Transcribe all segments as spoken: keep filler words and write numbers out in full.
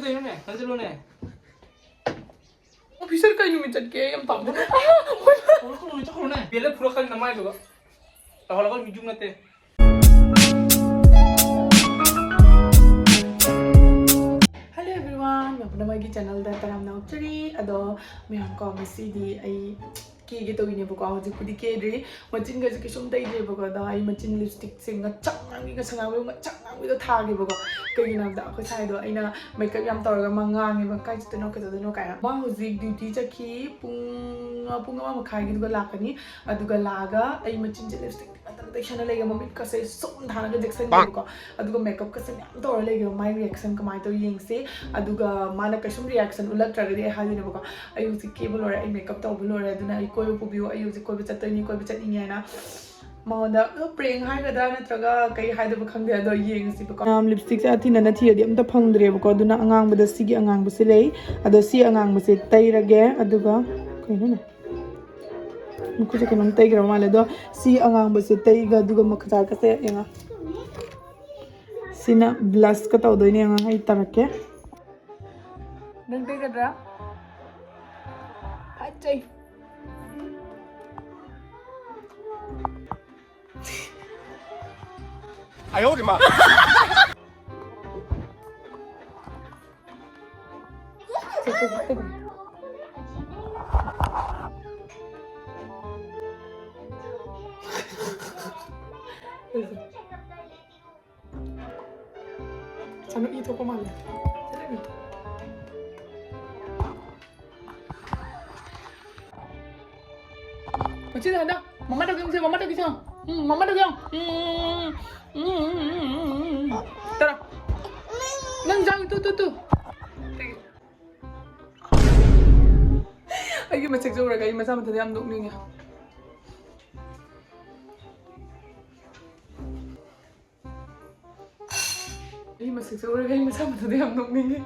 ꯀꯩꯅꯣꯅꯦ? ꯅꯪꯁꯤꯂꯣꯅꯦ꯫ ꯑꯣꯐꯤꯁꯔ ꯀꯩ ꯅꯨꯃꯤꯠ ꯆꯠꯀꯦ? ꯌꯥꯝ ꯇꯥꯡꯕ꯫ ꯍꯧꯔꯛꯀꯅꯨꯅꯦ, ꯆꯠꯈ꯭ꯔꯣꯅꯦ꯫ ꯕꯦꯜꯗ ꯐꯨꯔꯛꯀꯅꯤ ꯅꯃꯥꯏꯗꯨꯒ꯫ ꯇꯧꯍꯜꯂꯒ ꯃꯤꯖꯨꯝ ꯅꯠꯇꯦ꯫ Hello everyone, ꯃꯌꯥꯝ ꯄꯨꯝꯅꯃꯛꯀꯤ ꯆꯦꯅꯦꯜꯗ ꯇꯔꯥꯝꯅ ꯑꯣꯛꯆꯔꯤ꯫ ꯑꯗꯣ ꯃꯌꯥꯝ ꯀꯣ, ꯉꯁꯤꯗꯤ ꯑꯩ ꯀꯦꯒꯦ ꯇꯧꯔꯤꯅꯦꯕꯀꯣ꯫ ꯍꯧꯖꯤꯛꯄꯨꯗꯤ ꯀꯦꯗ꯭ꯔꯤ, ꯃꯆꯤꯟꯒꯁꯦ ꯀꯩꯁꯨꯝ ꯇꯩꯗ꯭ꯔꯤꯕꯀꯣ꯫ ꯑꯗꯣ ꯑꯩ ꯃꯆꯤꯟ ꯂꯤꯞꯁꯇꯤꯛꯁꯦ ꯉꯁꯪ ꯉꯥꯡꯕꯤ, ꯉꯁꯪ ꯉꯥꯡꯕꯤ, ꯉꯁꯪ ꯉꯥꯡꯕꯤꯗꯣ ꯊꯥꯒꯦꯕꯀꯣ꯫ ꯀꯩꯒꯤꯅꯣ ꯍꯥꯏꯕꯗ ꯑꯩꯈꯣꯏ ꯁꯥꯏꯗꯣ ꯑꯩꯅ ꯃꯦꯀꯞ ꯌꯥꯝ ꯇꯧꯔꯒ ꯃꯥ ꯉꯥꯡꯉꯦꯕ, "ꯀꯥꯏ ꯆꯠꯇꯣꯏꯅꯣ, ꯀꯩꯗꯧꯗꯣꯏꯅꯣ?" ꯀꯥꯏꯅ꯫ ꯃꯥ ꯍꯧꯖꯤꯛ ꯗ꯭ꯌꯨꯇꯤ ꯆꯠꯈꯤ, ꯄꯨꯡ, ꯄꯨꯡ ꯑꯃ ꯃꯈꯥꯏꯒꯤꯗꯨꯒ ꯂꯥꯛꯀꯅꯤ꯫ ꯑꯗꯨꯒ ꯂꯥꯛꯑꯒ ꯑꯩ ꯃꯆꯤꯟꯁꯦ ꯂꯤꯞꯁꯇꯤꯛ ꯉꯥꯛꯇꯪ ꯇꯩꯁꯟꯅ ꯂꯩꯒꯦ, ꯃꯃꯤꯠꯀꯁꯦ ꯁꯨꯝ ꯊꯥꯅꯒ ꯖꯦꯛꯁꯟꯒꯦꯕꯀꯣ꯫ ꯑꯗꯨꯒ ꯃꯦꯀꯞꯀꯁꯦ ꯃꯌꯥꯝ ꯇꯧꯔ ꯂꯩꯒꯦꯕ, ꯃꯥꯏ ꯔꯤꯌꯦꯛꯁꯟ ꯀꯃꯥꯏꯅ ꯇꯧꯋꯤ ꯌꯦꯡꯁꯦ꯫ ꯑꯗꯨꯒ ꯃꯥꯅ ꯀꯩꯁꯨꯝ ꯔꯤꯌꯦꯛꯁꯟ ꯎꯠꯂꯛꯇ꯭ꯔꯒꯗꯤ ꯑꯩ ꯍꯥꯏꯗꯣꯏꯅꯦꯕꯀꯣ, "ꯑꯩ ꯍꯧꯖꯤꯛ ꯀꯦꯕ ꯂꯣꯏꯔꯦ, ꯑꯩ ꯃꯦꯀꯞ ꯇꯧꯕ ꯂꯣꯏꯔꯦ, ꯑꯗꯨꯅ ꯑꯩ ꯀꯣꯏꯕ ꯄꯨꯕꯤꯌꯨ, ꯑꯩ ꯍꯧꯖꯤꯛ ꯀꯣꯏꯕ ꯆꯠꯇꯣꯏꯅꯤ, ꯀꯣꯏꯕ ꯆꯠꯅꯤꯡꯉꯦꯅ"꯫ ꯃꯉꯣꯟꯗ ꯄ꯭ꯔꯦꯡ ꯍꯥꯏꯒꯗ꯭ꯔꯥ ꯅꯠꯇ꯭ꯔꯒ ꯀꯩ ꯍꯥꯏꯗꯣꯏꯕ ꯈꯪꯗꯦ, ꯑꯗꯣ ꯌꯦꯡꯉꯁꯤꯕꯀꯣ꯫ ꯂꯤꯞꯁꯇꯤꯛꯁꯦ ꯑꯊꯤꯅꯅ ꯊꯤꯔꯗꯤ ꯑꯝꯇ ꯐꯪꯗ꯭ꯔꯦꯕꯀꯣ, ꯑꯗꯨꯅ ꯑꯉꯥꯡꯕꯗ ꯁꯤꯒꯤ ꯑꯉꯥꯡꯕꯁꯦ ꯂꯩ꯫ ꯑꯗꯣ ꯁꯤ ꯑꯉꯥꯡꯕꯁꯦ ꯇꯩꯔꯒꯦ, ꯑꯗꯨꯒ ꯀꯩꯅꯣꯅꯦ? ꯃꯈꯨꯠꯁꯦ ꯀꯩꯅꯣꯝ ꯇꯩꯈ꯭ꯔꯕ ꯃꯥꯜꯂꯦ꯫ ꯑꯗꯣ ꯁꯤ ꯑꯉꯥꯡꯕꯁꯦ ꯇꯩꯒ, ꯑꯗꯨꯒ ꯃꯈꯨꯠꯁꯥꯀꯁꯦ ꯌꯦꯡꯉꯣ꯫ ꯁꯤꯅ ꯕ꯭ꯂꯁꯀ ꯇꯧꯗꯣꯏꯅꯦ, ꯌꯦꯡꯉꯣ ꯑꯩ ꯇꯧꯔꯛꯀꯦ꯫ ꯅꯪ ꯇꯩꯒꯗ꯭ꯔꯥ? ꯐꯠꯖꯩ꯫ ꯆꯅꯨ ꯏ ꯊꯣꯛꯄ ꯃꯥꯜꯂꯦ꯫ ꯃꯆꯤꯟ ꯍꯟꯗ꯫ ꯃꯃꯥ ꯇꯧꯒꯦ ꯌꯦꯡꯁꯦ, ꯃꯃꯥ ꯇꯧꯒꯦ ꯌꯦꯡꯁꯦ꯫ ꯎꯝ, ꯃꯃꯥ ꯇꯧꯒꯦ ꯌꯦꯡꯉꯣ꯫ ꯎꯝ, ꯎꯝ, ꯎꯝ, ꯎꯝ, ꯎꯝ, ꯎꯝ, ꯎꯝ꯫ ꯇꯔꯥ꯫ ꯅꯪ ꯆꯥꯡ ꯇꯨ, ꯇꯨ, ꯇꯨ꯫ ꯑꯩꯒꯤ ꯃꯁꯛꯁꯦ ꯎꯔꯒ ꯑꯩ ꯃꯁꯥ ꯃꯊꯟꯇ ꯌꯥꯝ ꯅꯣꯛꯅꯤꯡꯉꯦ꯫ ꯑꯩ ꯃꯁꯛꯁꯦ ꯎꯔꯒ ꯑꯩ ꯃꯁꯥ ꯃꯊꯟꯇ ꯌꯥꯝ ꯅꯣꯛꯅꯤꯡꯉꯦ꯫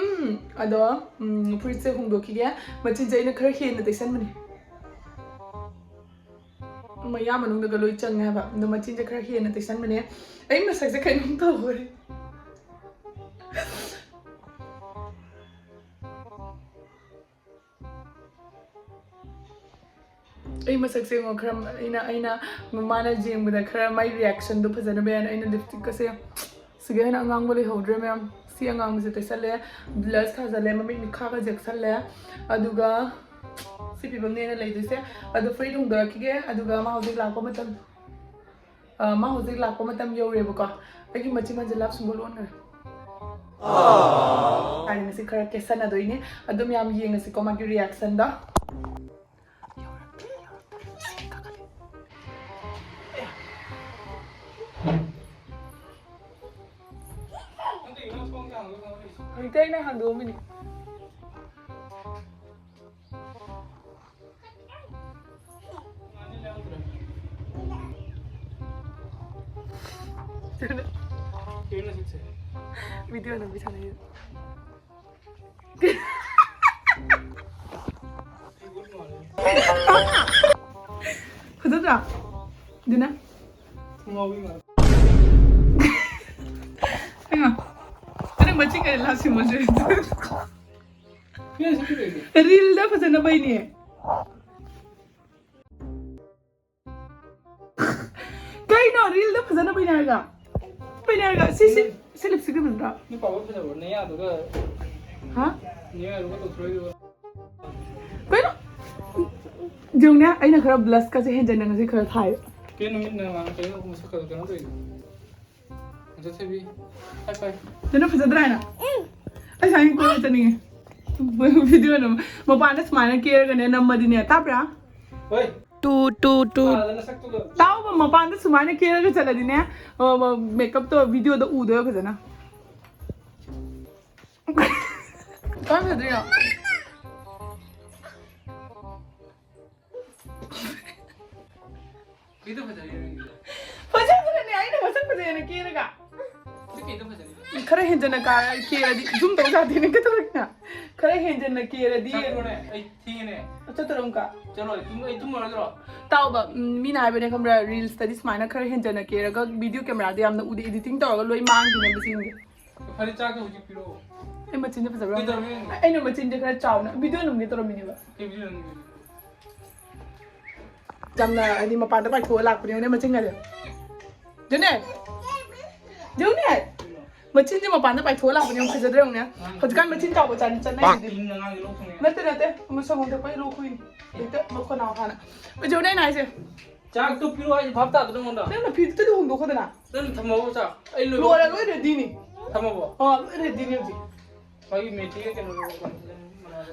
ꯎꯝ, ꯑꯗꯣ, ꯎꯝ, ꯐꯨꯔꯤꯠꯁꯦ ꯍꯣꯡꯗꯣꯛꯈꯤꯒꯦ꯫ ꯃꯆꯤꯟꯁꯦ ꯑꯩꯅ ꯈꯔ ꯍꯦꯟꯅ ꯇꯩꯁꯟꯕꯅꯦ꯫ ꯃꯌꯥ ꯃꯅꯨꯡꯗꯒ ꯂꯣꯏ ꯆꯪꯉꯦ ꯍꯥꯏꯕ꯫ ꯑꯗꯣ ꯃꯆꯤꯟꯁꯦ ꯈꯔ ꯍꯦꯟꯅ ꯇꯩꯁꯟꯕꯅꯦ꯫ ꯑꯩ ꯃꯁꯛꯁꯦ ꯀꯩꯅꯣꯝ ꯇꯧꯈ꯭ꯔꯦ꯫ ꯑꯩ ꯃꯁꯛꯁꯦ ꯌꯦꯡꯉꯣ, ꯈꯔ ꯑꯩꯅ ꯑꯩꯅ ꯃꯥꯅ ꯌꯦꯡꯕꯗ ꯈꯔ ꯃꯥꯏ ꯔꯤꯌꯦꯛꯁꯟꯗꯣ ꯐꯖꯅꯕ ꯍꯥꯏꯅ ꯑꯩꯅ ꯂꯤꯞꯁꯇꯤꯛꯀꯁꯦ ꯁꯤꯒ ꯍꯦꯟꯅ ꯑꯉꯥꯡꯕ ꯂꯩꯍꯧꯗ꯭ꯔꯦ ꯃꯌꯥꯝ꯫ ꯁꯤ ꯑꯉꯥꯡꯕꯁꯦ ꯇꯩꯁꯜꯂꯦ, ꯕ꯭ꯂꯁ ꯊꯥꯖꯜꯂꯦ, ꯃꯃꯤꯠ ꯃꯤꯈꯥꯒ ꯌꯦꯛꯁꯜꯂꯦ, ꯑꯗꯨꯒ ꯁꯤ ꯐꯤꯕꯝꯅꯦꯅ ꯂꯩꯗꯣꯏꯁꯦ꯫ ꯑꯗꯣ ꯐꯨꯔꯤꯠ ꯍꯣꯡꯗꯣꯔꯛꯈꯤꯒꯦ, ꯑꯗꯨꯒ ꯃꯥ ꯍꯧꯖꯤꯛ ꯂꯥꯛꯄ ꯃꯇꯝ ꯑ, ꯃꯥ ꯍꯧꯖꯤꯛ ꯂꯥꯛꯄ ꯃꯇꯝ ꯌꯧꯔꯦꯕꯀꯣ꯫ ꯑꯩꯒꯤ ꯃꯆꯤꯟ ꯃꯆꯤꯟ ꯂꯥꯞ ꯁꯨꯡꯒꯣ ꯂꯣꯟꯈ꯭ꯔꯦ꯫ ꯍꯥꯏꯗꯤ ꯉꯁꯤ ꯈꯔ ꯀꯦꯁꯟꯅꯗꯣꯏꯅꯦ꯫ ꯑꯗꯨꯝ ꯌꯥꯝ ꯌꯦꯡꯉꯁꯤꯀꯣ ꯃꯥꯒꯤ ꯔꯤꯌꯦꯛꯁꯟꯗꯣ꯫ ꯍꯧꯖꯤꯛꯇꯤ ꯑꯩꯅ ꯍꯥꯡꯗꯣꯛꯑꯝꯃꯤꯅꯤ꯫ ꯚꯤꯗꯤꯑꯣ ꯅꯝꯕꯤ ꯁꯥꯟꯅꯩ꯫ ꯐꯖꯗ꯭ꯔꯥ? ꯑꯗꯨꯅ? ꯍꯩꯃꯥ, ꯀꯔꯝꯕ ꯆꯤꯡ ꯀꯔꯤ ꯂꯥꯛꯁꯤꯟꯕꯁꯦ? ꯔꯤꯜꯗ ꯐꯖꯅꯕꯩꯅꯦ꯫ ꯀꯩꯅꯣ? ꯔꯤꯜꯗ ꯐꯖꯅꯕꯩꯅꯦ ꯍꯥꯏꯔꯒ? ꯕꯩꯅꯦ ꯍꯥꯏꯔꯒ? ꯁꯤ, ꯁꯤ, ꯁꯤ ꯂꯤꯞꯁꯇꯤꯛ ꯐꯖꯗ꯭ꯔꯣ? ꯅꯨꯄꯥ ꯑꯃ ꯐꯖꯕ꯭ꯔꯣ? ꯅꯌꯥꯗꯨꯒ ꯍꯥ? ꯅꯌꯥꯗꯨꯒ ꯇꯧꯊꯣꯔꯛꯏꯗꯨꯒ꯫ ꯀꯩꯅꯣ? ꯌꯦꯡꯉꯨꯅꯦ, ꯑꯩꯅ ꯈꯔ ꯕ꯭ꯂꯁꯀꯁꯦ ꯍꯦꯟꯖꯟꯅ ꯉꯁꯤ ꯈꯔ ꯊꯥꯏ꯫ ꯀꯩꯅꯣ ꯅꯨꯃꯤꯠ ꯅꯪ ꯀꯩꯅꯣ ꯃꯁꯛ ꯈꯔ ꯀꯩꯅꯣ ꯇꯧꯔꯤꯗꯣ? ꯃꯁꯛ ꯊꯤꯕꯤ꯫ ꯍꯥꯏ ꯐꯥꯏ꯫ ꯑꯗꯨꯅ ꯐꯖꯗ꯭ꯔꯥ ꯍꯥꯏꯅ? ꯑꯩ ꯁꯥꯏꯅ ꯀꯣꯏꯕ ꯆꯠꯅꯤꯡꯉꯦ꯫ ꯚꯤꯗꯤꯑꯣ ꯅꯝ-, ꯃꯄꯥꯟꯗ ꯁꯨꯃꯥꯏꯅ ꯀꯦꯔꯒꯅꯦ ꯅꯝꯃꯗꯤꯅꯦ, ꯇꯥꯕ꯭ꯔꯥ? ꯍꯣꯏ꯫ Two, two, two. ꯇꯥꯗꯅ ꯁꯛꯇꯨꯒ꯫ ꯇꯥꯎꯕ, ꯃꯄꯥꯟꯗ ꯁꯨꯃꯥꯏꯅ ꯀꯦꯔꯒ ꯆꯠꯂꯗꯤꯅꯦ, ꯑ, ꯃ-, ꯃꯦꯀꯞꯇꯣ ꯚꯤꯗꯤꯑꯣꯗ ꯎꯗꯣꯏꯕ ꯐꯖꯅ꯫ ꯀꯃꯥꯏꯅ ꯐꯖꯗꯣꯏꯅꯣ? ꯀꯩꯗ ꯐꯖꯔꯤꯅꯣ ꯅꯪꯒꯤꯗꯣ? ꯐꯖꯗ꯭ꯔꯅꯦ, ꯑꯩꯅ ꯃꯁꯛ ꯐꯖꯩꯅ ꯀꯦꯔꯒ꯫ ꯁꯤ ꯀꯩꯗ ꯐꯖꯔꯤꯅꯣ? ꯈꯔ ꯍꯦꯟꯖꯟꯅ ꯀꯥ-, ꯀꯦꯔꯗꯤ ꯖꯨꯝ ꯇꯧ ꯌꯥꯗꯦꯅꯦ, ꯀꯩꯗꯧꯔꯒꯦ? ꯈꯔ ꯍꯦꯟꯖꯟꯅ ꯀꯦꯔꯗꯤ ꯆꯠꯈ꯭ꯔꯣꯅꯦ, ꯑꯩ ꯊꯦꯡꯉꯦꯅꯦ꯫ ꯆꯠꯇꯣꯏꯔꯣ ꯑꯃꯨꯛꯀ? ꯆꯠꯂꯣꯏ, ꯇꯨꯝ-, ꯑꯩ ꯇꯨꯝꯃꯔꯣꯏꯗ꯭ꯔꯣ? ꯇꯥꯎꯕ, ꯎꯝ, ꯃꯤꯅ ꯍꯥꯏꯕꯅꯦ ꯈꯪꯕ꯭ꯔꯥ, ꯔꯤꯜꯁꯇꯗꯤ ꯁꯨꯃꯥꯏꯅ ꯈꯔ ꯍꯦꯟꯖꯟꯅ ꯀꯦꯔꯒ ꯚꯤꯗꯤꯑꯣ ꯀꯦꯃꯦꯔꯥꯗ ꯌꯥꯝꯅ ꯎꯗꯦ, ꯏꯗꯤꯇꯤꯡ ꯇꯧꯔꯒ ꯂꯣꯏ ꯃꯥꯡꯈꯤꯅꯦ ꯃꯁꯤꯡꯗꯤ꯫ ꯐꯔꯦ, ꯆꯥꯛꯇꯣ ꯍꯧꯖꯤꯛ ꯄꯤꯔꯛꯑꯣ꯫ ꯑꯩ ꯃꯆꯤꯟꯗꯤ ꯐꯖꯕ꯭ꯔꯥ? ꯀꯩꯗꯧꯔꯒꯦ? ꯑꯩꯅ ꯃꯆꯤꯟꯁꯦ ꯈꯔ ꯆꯥꯎꯅ ꯚꯤꯗꯤꯑꯣ ꯅꯝꯒꯦ ꯇꯧꯔꯝꯃꯤꯅꯦꯕ꯫ ꯀꯩ ꯚꯤꯗꯤꯑꯣ ꯅꯝꯒꯦ? ꯌꯥꯝꯅ ꯍꯥꯏꯗꯤ ꯃꯄꯥꯟꯗ ꯄꯥꯏꯊꯣꯛꯑ ꯂꯥꯛꯄꯅꯦ, ꯌꯦꯡꯉꯨꯅꯦ ꯃꯆꯤꯟꯒꯁꯦ꯫ ꯖꯨꯅꯦ! ꯖꯨꯅꯦ! ꯃꯆꯤꯟꯁꯦ ꯃꯄꯥꯟꯗ ꯄꯥꯏꯊꯣꯛꯑ ꯂꯥꯛꯄꯅꯦ, ꯌꯥꯝ ꯐꯖꯗ꯭ꯔꯥ ꯌꯦꯡꯉꯨꯅꯦ꯫ ꯍꯧꯖꯤꯛꯀꯥꯟ ꯃꯆꯤꯟ ꯆꯥꯎꯕ ꯆꯥꯅ ꯆꯠꯅꯩ ꯄꯥꯛ ꯑꯗꯨꯗꯤ꯫ ꯏꯃꯨꯡ ꯑꯉꯥꯡꯒꯤ ꯂꯣꯛ ꯊꯨꯡꯉꯦ꯫ ꯅꯠꯇꯦ, ꯅꯠꯇꯦ, ꯑꯃ ꯁꯪꯒꯣꯝ ꯊꯛꯄꯒꯤ ꯂꯣꯛ ꯈꯨꯏꯅꯤ꯫ ꯍꯦꯛꯇ ꯃꯈꯣꯟ ꯅꯥꯎ ꯍꯥꯟꯅ꯫ ꯖꯨꯅꯦ, ꯑꯩꯅ ꯍꯥꯏꯁꯦ꯫ ꯆꯥꯛꯇꯣ ꯄꯤꯔꯛꯑꯣ ꯍꯥꯏꯁꯦ ꯚꯥꯞ ꯇꯥꯗ꯭ꯔꯣ ꯅꯉꯣꯟꯗ? ꯅꯪꯅ ꯐꯤꯗꯨꯗꯤ ꯍꯣꯡꯗꯣꯛꯈꯣꯗꯅ꯫ ꯅꯪ ꯊꯝꯃꯕꯣ ꯆꯥꯛ? ꯑꯩ ꯂꯣꯏ ꯂꯣꯏꯔꯦ, ꯂꯣꯏ ꯔꯦꯗꯤꯅꯤ꯫ ꯊꯝꯃꯕꯣ? ꯑꯥ, ꯂꯣꯏ ꯔꯦꯗꯤꯅꯤ ꯍꯧꯖꯤꯛ꯫ ꯃꯥꯒꯤ ꯃꯦꯊꯤꯒ ꯀꯩꯅꯣ ꯂꯧꯔꯣ꯫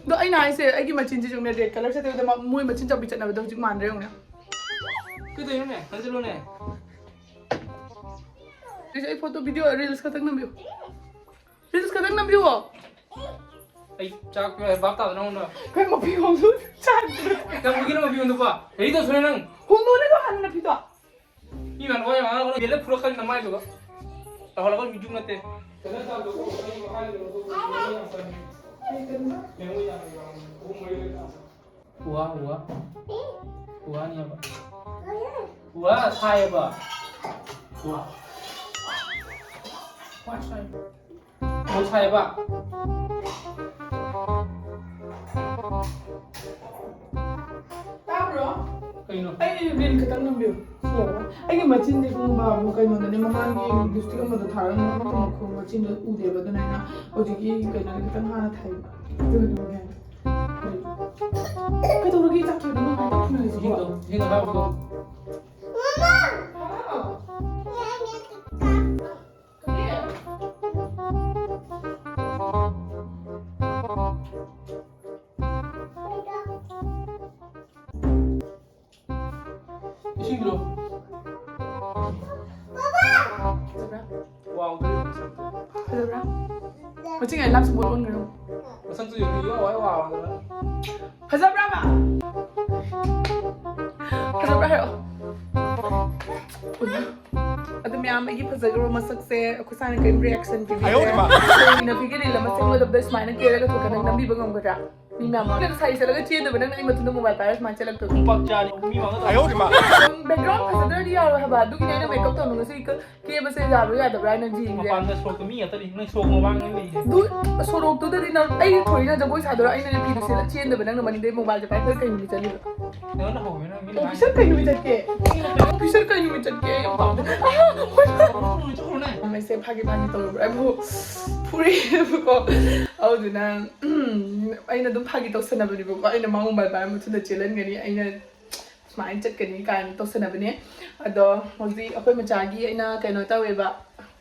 ꯑꯗꯣ ꯑꯩꯅ ꯍꯥꯏꯁꯦ, ꯑꯩꯒꯤ ꯃꯆꯤꯟꯁꯤꯁꯨꯅꯦ, ꯔꯦꯗ ꯀꯂꯔ ꯁꯦꯠꯇꯕꯤꯗ ꯃ-, ꯃꯣꯏ ꯃꯆꯤꯟ ꯆꯥꯎꯕꯤ ꯆꯠꯅꯕꯗꯣ ꯍꯧꯖꯤꯛ ꯃꯥꯟꯗ꯭ꯔꯦ ꯌꯦꯡꯉꯨꯅꯦ꯫ ꯀꯩꯗꯧꯔꯤꯅꯣꯅꯦ? ꯍꯟꯖꯤꯜꯂꯣꯅꯦ꯫ ꯑꯩꯁꯦ, ꯑꯩ ꯐꯣꯇꯣ, ꯚꯤꯗꯤꯑꯣ, ꯔꯤꯜꯁ ꯈꯛꯇꯪ ꯅꯝꯕꯤꯌꯨ꯫ ꯔꯤꯜꯁ ꯈꯛꯇꯪ ꯅꯝꯕꯤꯌꯨ꯫ ꯑꯩ ꯆꯥꯛ ꯄꯤꯔꯣ ꯍꯥꯏ ꯚꯥꯞ ꯇꯥꯗ꯭ꯔꯣ ꯅꯉꯣꯟꯗ? ꯀꯩ ꯃꯄꯤ ꯍꯣꯡꯗꯣꯛ ꯆꯥꯗ꯭ꯔꯣ? ꯀꯌꯥꯝ ꯀꯨꯏꯒꯦ ꯅꯪ ꯃꯄꯤ ꯍꯣꯡꯗꯣꯛꯄ? ꯔꯦꯗꯤ ꯇꯧꯊꯣꯛꯑꯦ ꯅꯪ꯫ ꯍꯣꯡꯗꯣꯛꯑꯣ ꯅꯪ ꯍꯥꯟꯅ ꯅꯄꯤꯗꯣ꯫ ꯃꯤ ꯃꯥꯡꯗ ꯋꯥ ꯌꯥꯝ ꯉꯥꯡꯒꯅꯨ꯫ ꯕꯦꯜꯗ ꯐꯨꯔꯛꯀꯅꯤ ꯅꯃꯥꯏꯗꯨꯒ꯫ ꯇꯧꯍꯜꯂꯒ ꯌꯨꯇ꯭ꯌꯨꯕ ꯅꯠꯇꯦ꯫ ꯎꯋꯥ, ꯎꯋꯥ꯫ ꯎꯋꯥꯅꯦꯕ꯫ ꯎꯋꯥ ꯁꯥꯏꯌꯦꯕ꯫ ꯎꯋꯥ꯫ ꯎꯋꯥ ꯁꯥꯏ꯫ ꯎꯋꯥ ꯁꯥꯏꯌꯦꯕ꯫ ꯇꯥꯕ꯭ꯔꯣ? ꯀꯩꯅꯣ? ꯑꯩ ꯔꯤꯜ ꯈꯤꯇꯪ ꯅꯝꯕꯤꯌꯨ꯫ ꯑꯩꯒꯤ ꯃꯆꯤꯟꯁꯦ ꯄꯨꯡ ꯕꯥꯕꯨ ꯀꯩꯅꯣꯗꯅꯦ, ꯃꯃꯥꯡꯒꯤ ꯂꯤꯞꯁꯇꯤꯛ ꯑꯃꯗꯣ ꯊꯥꯔꯒ ꯃꯈꯣꯡ ꯃꯈꯣꯡ ꯃꯆꯤꯟꯗꯣ ꯎꯗꯦꯕ, ꯑꯗꯨꯅ ꯑꯩꯅ ꯍꯧꯖꯤꯛꯀꯤ ꯀꯩꯅꯣꯗꯣ ꯈꯤꯇꯪ ꯍꯥꯟꯅ ꯊꯥꯏꯕ꯫ ꯑꯗꯨꯗꯨꯒꯅꯦ꯫ ꯀꯩꯗꯧꯔꯒꯦ? ꯆꯥꯛ ꯊꯣꯡꯕ ꯅꯨꯡꯉꯥꯏꯇꯕ ꯐꯨꯅꯔꯤꯁꯤꯕꯣ? ꯏꯁꯤꯡꯗꯣ, ꯏꯁꯤꯡꯗꯣ ꯍꯥꯞꯄꯗꯣ꯫ ꯍꯥꯎ꯫ ꯀꯔꯤ? ꯏꯁꯤꯡꯗꯣ꯫ ꯐꯖꯕ꯭ꯔꯥ? ꯋꯥꯎꯗ꯭ꯔꯦ ꯃꯁꯛꯇꯣ꯫ ꯐꯖꯕ꯭ꯔꯥ? ꯃꯆꯤꯡ ꯑꯩ ꯂꯥꯞꯁꯨ ꯃꯣꯠ ꯑꯣꯟꯈ꯭ꯔꯦ꯫ ꯃꯁꯛꯇꯨ ꯌꯦꯡꯉꯨ, ꯏꯋꯥꯎ ꯋꯥꯎ ꯋꯥꯎꯗꯅ꯫ ꯐꯖꯕ꯭ꯔꯥꯕ? ꯐꯖꯕ꯭ꯔꯥ ꯍꯥꯏꯔꯛꯑꯣ꯫ ꯑꯗꯨ ꯃꯌꯥꯝ ꯑꯩꯒꯤ ꯐꯖꯈ꯭ꯔꯕ ꯃꯁꯛꯁꯦ ꯑꯩꯈꯣꯏ ꯁꯥꯏꯅ ꯀꯔꯤꯝ reaction ꯄꯤꯕꯤꯗ꯭ꯔꯦ꯫ ꯑꯌꯣ, ꯏꯃꯥ꯫ ꯏꯅꯕꯤꯒꯤ reel ꯑꯃ ꯁꯦꯝꯒꯗꯕꯗ ꯁꯨꯃꯥꯏꯅ ꯀꯦꯔꯒ ꯊꯣꯛꯀꯅꯤ, ꯅꯪ ꯅꯝꯕꯤꯕ ꯉꯝꯒꯗ꯭ꯔꯥ? ꯃꯤ ꯃꯌꯥꯝ ꯃꯥꯡꯗ ꯁꯥꯔꯤ ꯆꯠꯂꯒ ꯆꯦꯟꯗꯕ ꯅꯪꯅ ꯑꯩ ꯃꯇꯨꯡꯗ ꯃꯣꯕꯥꯏꯜ ꯄꯥꯏꯔꯒ ꯁꯨꯃꯥꯏꯅ ꯆꯦꯜꯂꯛꯇꯣꯏꯕ꯫ ꯈꯨꯄꯥꯛ ꯆꯥꯅꯤ ꯃꯤ ꯃꯥꯡꯗ ꯇꯥꯏꯌꯣ꯫ ꯕꯦꯛꯒ꯭ꯔꯥꯎꯟ ꯐꯖꯗ꯭ꯔꯗꯤ ꯌꯥꯔꯣꯏ ꯍꯥꯏꯕ, ꯑꯗꯨꯒꯤꯅꯦ ꯑꯩꯅ ꯃꯦꯀꯞ ꯇꯧꯅꯕꯁꯨ ꯏꯀ ꯀꯦꯕꯁꯦ ꯌꯥꯕ꯭ꯔꯥ ꯌꯥꯗꯕ꯭ꯔꯥ ꯍꯥꯏꯅ ꯌꯦꯡꯒꯦ꯫ ꯃꯄꯥꯟꯗ ꯁꯣꯔꯣꯛꯇ ꯃꯤ ꯉꯥꯛꯇꯅꯤ, ꯅꯣꯏ ꯁꯣꯔꯣꯛ ꯃꯃꯥꯡꯗ ꯂꯩꯔꯤꯁꯦ꯫ ꯑꯗꯨ ꯁꯣꯔꯣꯛꯇꯨꯗꯗꯤ ꯅꯪ ꯑꯩ ꯊꯣꯏꯅ ꯖꯒꯣꯏ ꯁꯥꯗꯣꯏꯔꯣ? ꯑꯩꯅ ꯐꯤꯗꯨ ꯁꯦꯠꯂ ꯆꯦꯟꯗꯕ ꯅꯪꯅ ꯃꯅꯤꯡꯗꯩ ꯃꯣꯕꯥꯏꯜꯁꯦ ꯄꯥꯏꯔꯒ ꯀꯩ ꯅꯨꯃꯤꯠ ꯆꯠꯂꯤꯕ? ꯅꯪꯅ ꯍꯧꯕꯅ ꯃꯤ ꯂꯥꯡꯉꯦ꯫ ꯑꯣꯐꯤꯁꯔ ꯀꯩ ꯅꯨꯃꯤꯠ ꯆꯠꯀꯦ? ꯑꯣꯐꯤꯁꯔ ꯀꯩ ꯅꯨꯃꯤꯠ ꯆꯠꯀꯦ? ꯑꯩ ꯌꯥꯝ ꯄꯥꯝꯃꯦ꯫ ꯆꯠꯈ꯭ꯔꯣꯅꯦ꯫ ꯃꯩꯁꯦ ꯐꯥꯒꯤ ꯐꯥꯒꯤ ꯇꯧꯔꯕ꯭ꯔꯥ? ꯑꯩꯕꯨ ꯐꯨꯔꯦꯕꯀꯣ꯫ ꯑꯗꯨꯗꯨꯅ ꯑꯩꯅ ꯑꯗꯨꯝ ꯐꯥꯒꯤ ꯇꯧꯁꯟꯅꯕꯅꯦꯕꯀꯣ꯫ ꯑꯩꯅ ꯃꯥ ꯃꯣꯕꯥꯏꯜ ꯄꯥꯏꯔ ꯃꯊꯨꯟꯗ ꯆꯦꯜꯍꯟꯒꯅꯤ, ꯑꯩꯅ ꯁꯨꯃꯥꯏꯅ ꯆꯠꯀꯅꯤ ꯀꯥꯏꯅ ꯇꯧꯁꯟꯅꯕꯅꯦ꯫ ꯑꯗꯣ ꯍꯧꯖꯤꯛ ꯑꯩꯈꯣꯏ ꯃꯆꯥꯒꯤ ꯑꯩꯅ ꯀꯩꯅꯣ ꯇꯧꯋꯦꯕ,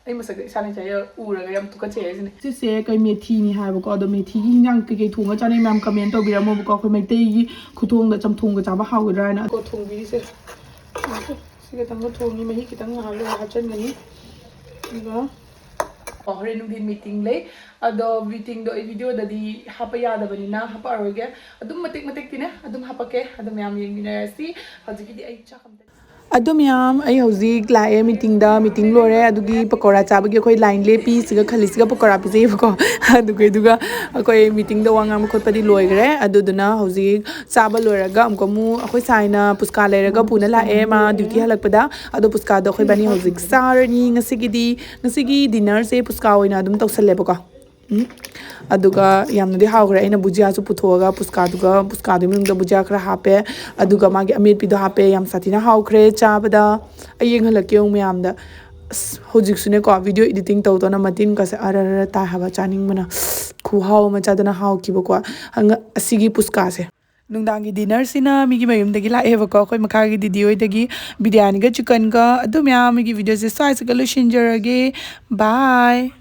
ꯑꯩ ꯃꯁꯛꯇ ꯏꯁꯥꯅ ꯏꯁꯥ ꯎꯔꯒ ꯌꯥꯝ ꯇꯨꯀꯠꯆꯩ ꯍꯥꯏꯁꯤꯅꯦ꯫ ꯁꯤꯁꯦ ꯀꯩ ꯃꯦꯊꯤꯅꯤ ꯍꯥꯏꯕꯀꯣ꯫ ꯑꯗꯣ ꯃꯦꯊꯤꯒꯤ ꯍꯤꯟꯖꯥꯡ ꯀꯩꯀꯩ ꯊꯣꯡꯉ ꯆꯥꯅꯩ ꯃꯌꯥꯝ ꯀꯃꯦꯟ ꯇꯧꯕꯤꯔꯝꯃꯣꯕꯀꯣ꯫ ꯑꯩꯈꯣꯏ ꯃꯩꯇꯩꯒꯤ ꯈꯨꯊꯣꯡꯗ ꯆꯝꯊꯣꯡꯒ ꯆꯥꯕ ꯍꯥꯎꯒꯗ꯭ꯔꯥ ꯍꯥꯏꯅ꯫ ꯀꯣ ꯊꯣꯡꯕꯤꯔꯤꯁꯦ ꯁꯤ ꯈꯤꯇꯪꯒ ꯊꯣꯡꯉꯤ, ꯃꯍꯤ ꯈꯤꯇꯪ ꯉꯥꯏꯍꯥꯛ ꯂꯩꯔ ꯍꯥꯞꯆꯤꯟꯒꯅꯤ꯫ ꯑꯗꯨꯒ ꯀꯣ ꯍꯣꯔꯦꯟ ꯅꯨꯡꯊꯤꯟ ꯃꯤꯇꯤꯡ ꯂꯩ꯫ ꯑꯗꯣ ꯃꯤꯇꯤꯡꯗꯣ ꯑꯩ ꯚꯤꯗꯤꯑꯣꯗꯗꯤ ꯍꯥꯞꯄ ꯌꯥꯗꯕꯅꯤꯅ ꯍꯥꯞꯄꯛꯑꯔꯣꯏꯒꯦ꯫ ꯑꯗꯨꯝ ꯃꯇꯦꯛ ꯃꯇꯦꯛꯇꯤꯅꯦ ꯑꯗꯨꯝ ꯍꯥꯞꯄꯛꯀꯦ꯫ ꯑꯗꯣ ꯃꯌꯥꯝ ꯌꯦꯡꯃꯤꯟꯅꯔꯁꯤ꯫ ꯍꯧꯖꯤꯛꯀꯤꯗꯤ ꯑꯩ ꯆꯥꯛ ꯑꯝꯇ ꯑꯗꯣ ꯃꯌꯥꯝ, ꯑꯩ ꯍꯧꯖꯤꯛ ꯂꯥꯛꯑꯦ, ꯃꯤꯇꯤꯡꯗ꯫ ꯃꯤꯇꯤꯡ ꯂꯣꯏꯔꯦ꯫ ꯑꯗꯨꯒꯤ ꯄꯀꯧꯔꯥ ꯆꯥꯕꯒꯤ ꯑꯩꯈꯣꯏ ꯂꯥꯏꯟ ꯂꯦꯞꯄꯤ꯫ ꯁꯤꯒ ꯈꯜꯂꯤꯁꯤꯒ ꯄꯀꯧꯔꯥ ꯄꯤꯖꯩꯌꯦꯕꯀꯣ꯫ ꯑꯗꯨꯒ ꯑꯗꯨꯒ ꯑꯩꯈꯣꯏ ꯃꯤꯇꯤꯡꯗ ꯋꯥ ꯉꯥꯡꯕ ꯈꯣꯠꯄꯗꯤ ꯂꯣꯏꯈ꯭ꯔꯦ꯫ ꯑꯗꯨꯗꯨꯅ ꯍꯧꯖꯤꯛ ꯆꯥꯕ ꯂꯣꯏꯔꯒ ꯑꯃꯨꯛꯀ ꯑꯃꯨꯛ ꯑꯩꯈꯣꯏ ꯁꯥꯏꯅ ꯄꯨꯁꯀꯥ ꯂꯩꯔꯒ ꯄꯨꯅ ꯂꯥꯛꯑꯦ ꯃꯥ ꯗ꯭ꯌꯨꯇꯤ ꯍꯜꯂꯛꯄꯗ꯫ ꯑꯗꯣ ꯄꯨꯁꯀꯥꯗꯣ ꯑꯩꯈꯣꯏ ꯕꯥꯅꯤ ꯍꯧꯖꯤꯛ ꯆꯥꯔꯅꯤ꯫ ꯉꯁꯤꯒꯤꯗꯤ, ꯉꯁꯤꯒꯤ ꯗꯤꯟꯅꯔꯁꯦ ꯄꯨꯁꯀꯥ ꯑꯣꯏꯅ ꯑꯗꯨꯝ ꯇꯧꯁꯜꯂꯦꯕꯀꯣ꯫ ꯎꯝ꯫ ꯑꯗꯨꯒ ꯌꯥꯝꯅꯗꯤ ꯍꯥꯎꯈ꯭ꯔꯦ꯫ ꯑꯩꯅ ꯕꯨꯖꯤꯌꯥꯁꯨ ꯄꯨꯊꯣꯛꯑꯒ ꯄꯨꯁꯀꯥꯗꯨꯒ, ꯄꯨꯁꯀꯥꯗꯨꯒꯤ ꯃꯅꯨꯡꯗ ꯕꯨꯖꯤꯌꯥ ꯈꯔ ꯍꯥꯞꯄꯦ꯫ ꯑꯗꯨꯒ ꯃꯥꯒꯤ ꯑꯃꯦꯠꯄꯤꯗꯣ ꯍꯥꯞꯄꯦ꯫ ꯌꯥꯝ ꯁꯥꯊꯤꯅ ꯍꯥꯎꯈ꯭ꯔꯦ ꯆꯥꯕꯗ꯫ ꯑꯩ ꯌꯦꯡꯍꯜꯂꯛꯀꯦ ꯌꯦꯡꯉꯨ ꯃꯌꯥꯝꯗ꯫ ꯑꯁ, ꯍꯧꯖꯤꯛꯁꯨꯅꯦꯀꯣ, ꯚꯤꯗꯤꯑꯣ ꯏꯗꯤꯇꯤꯡ ꯇꯧꯗꯧꯅ ꯃꯇꯤꯟꯒꯁꯦ ꯑꯔ ꯑꯔ ꯇꯥꯏ ꯍꯥꯏꯕ꯫ ꯆꯥꯅꯤꯡꯕꯅ ꯈꯨꯍꯥꯎ ꯑꯃ ꯆꯥꯗꯅ ꯍꯥꯎꯈꯤꯕꯀꯣ꯫ ꯑꯉ-, ꯑꯁꯤꯒꯤ ꯄꯨꯁꯀꯥꯁꯦ꯫ ꯅꯨꯡꯗꯥꯡꯒꯤ ꯗꯤꯟꯅꯔꯁꯤꯅ ꯃꯤꯒꯤ ꯃꯌꯨꯝꯗꯒꯤ ꯂꯥꯛꯑꯦꯕꯀꯣ꯫ ꯑꯩꯈꯣꯏ ꯃꯈꯥꯒꯤ ꯗꯤꯗꯤ ꯍꯣꯏꯗꯒꯤ ꯕꯤꯔꯌꯥꯅꯤꯒ ꯆꯤꯛꯀꯟꯒ꯫ ꯑꯗꯨ ꯃꯌꯥꯝ ꯑꯩꯒꯤ ꯚꯤꯗꯤꯑꯣꯁꯦ ꯁ꯭ꯋꯥꯏꯁꯤꯒ ꯂꯣꯏꯁꯤꯟꯖꯔꯒꯦ꯫ ꯕꯥꯏ꯫